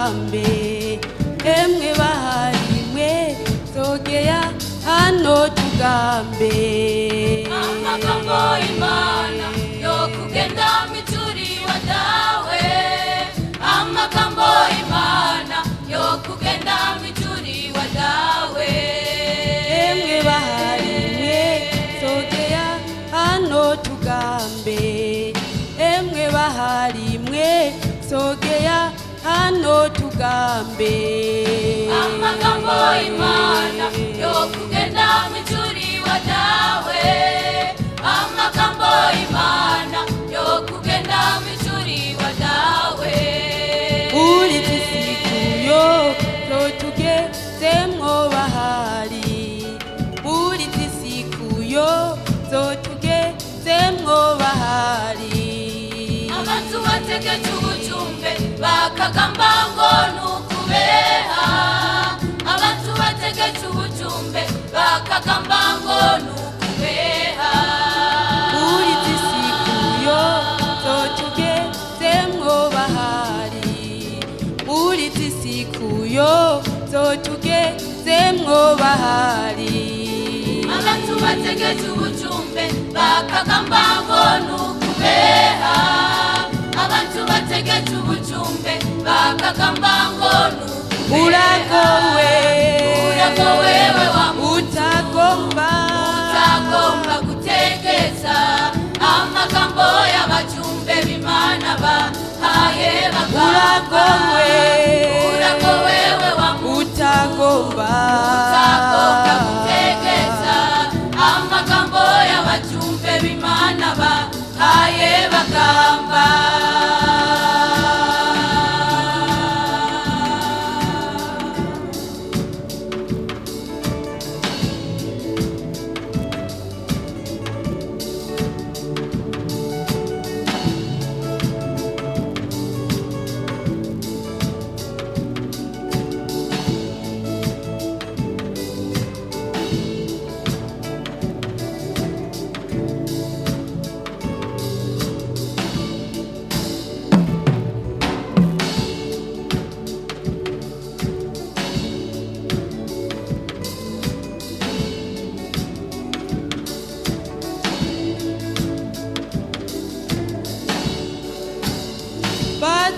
tugambe, emwe bahari mwe sogea hano tugambe. Amagambo Imana yo kugenda mituri wa dawe, amagambo Imana yo kugenda mituri wa dawe. Emwe bahari mwe sogea hano tugambe, emwe bahari mwe sogea hano tugambe. Amagambo Imana yo kugenda mituri wa dawe, amagambo Imana yo kugenda mituri wa dawe. Uri tisikuyo zotugezemwo bahari, uri tisikuyo zotugezemwo bahari. Abantu bategeje ubujumbe bakagamba ngo nukubeha, abantu bategeje ubujumbe bakagamba ngo nukubeha. Uri tisikuyo zotugezemwo bahari, uri tisikuyo zotugezemwo bahari. Abantu bategeje ubujumbe bakagamba ngo nukubeha, abantu bategeje ubujumbe bakagamba ngo nukubeha. Uragowe, uragowewe wa utagomba, utagomba gutegeza amagambo y'abajumbe b'Imana bahaye bagamba. Uragowe, uragowewe wa utagomba, utagomba gutegeza amagambo y'abajumbe b'Imana bahaye bagamba.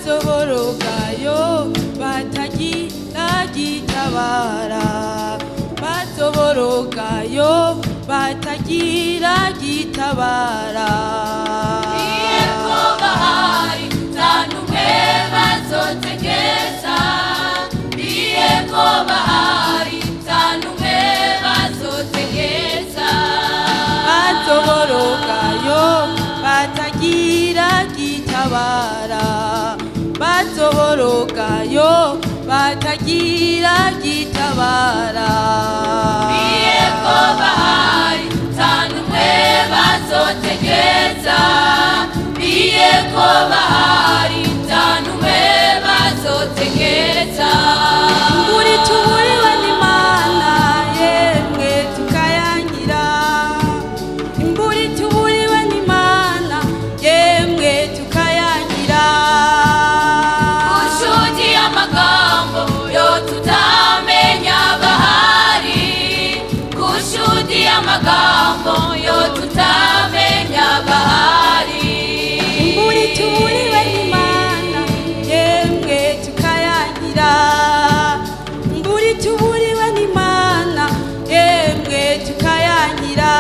Bazoborogayo batagira gitabara, bazoborogayo batagira gitabara. Yego bahari tanumwe bazotegeza, yego bahari tanumwe bazotegeza. Bazoborogayo batagira gitabara, bazoborogayo batagira gitabara. Yego bahari tanumwe bazotegeza, yego bahari tanumwe bazotegeza. Nguri tuburiwe n'Imana yemwe tukayangira, imburi tuburiwe n'Imana yemwe tukayangira. Ushuti amagambo yo tutamenya bahari, kushuti amagambo yo tutamenya bahari. Imburi tuburiwe n'Imana yemwe tukayangira, imburi tuburiwe n'Imana yemwe tukayangira.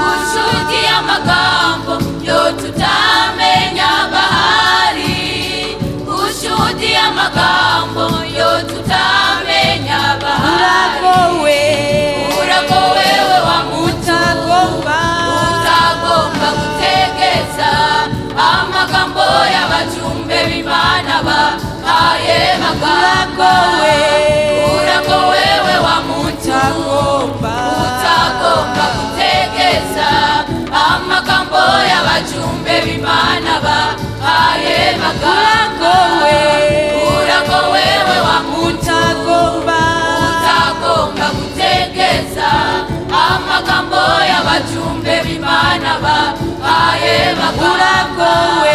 Kushuti amagambo yo tutamenya bahari, kushuti amagambo yo tutamenya bahari. Uragowe, uragowewe wa utagomba, utagomba gutegeza amagambo. Amagambo y'abajumbe b'Imana bahaye bagamba. Uragowe. Uragowewe wa muntu Utagomba. Utagomba gutegeza amagambo y'abajumbe b'Imana bahaye bagamba. Uragowe. Uragowewe wa muntu Utagomba. Utagomba gutegeza amagambo y'abajumbe b'Imana bahaye bagamba. Uragowe.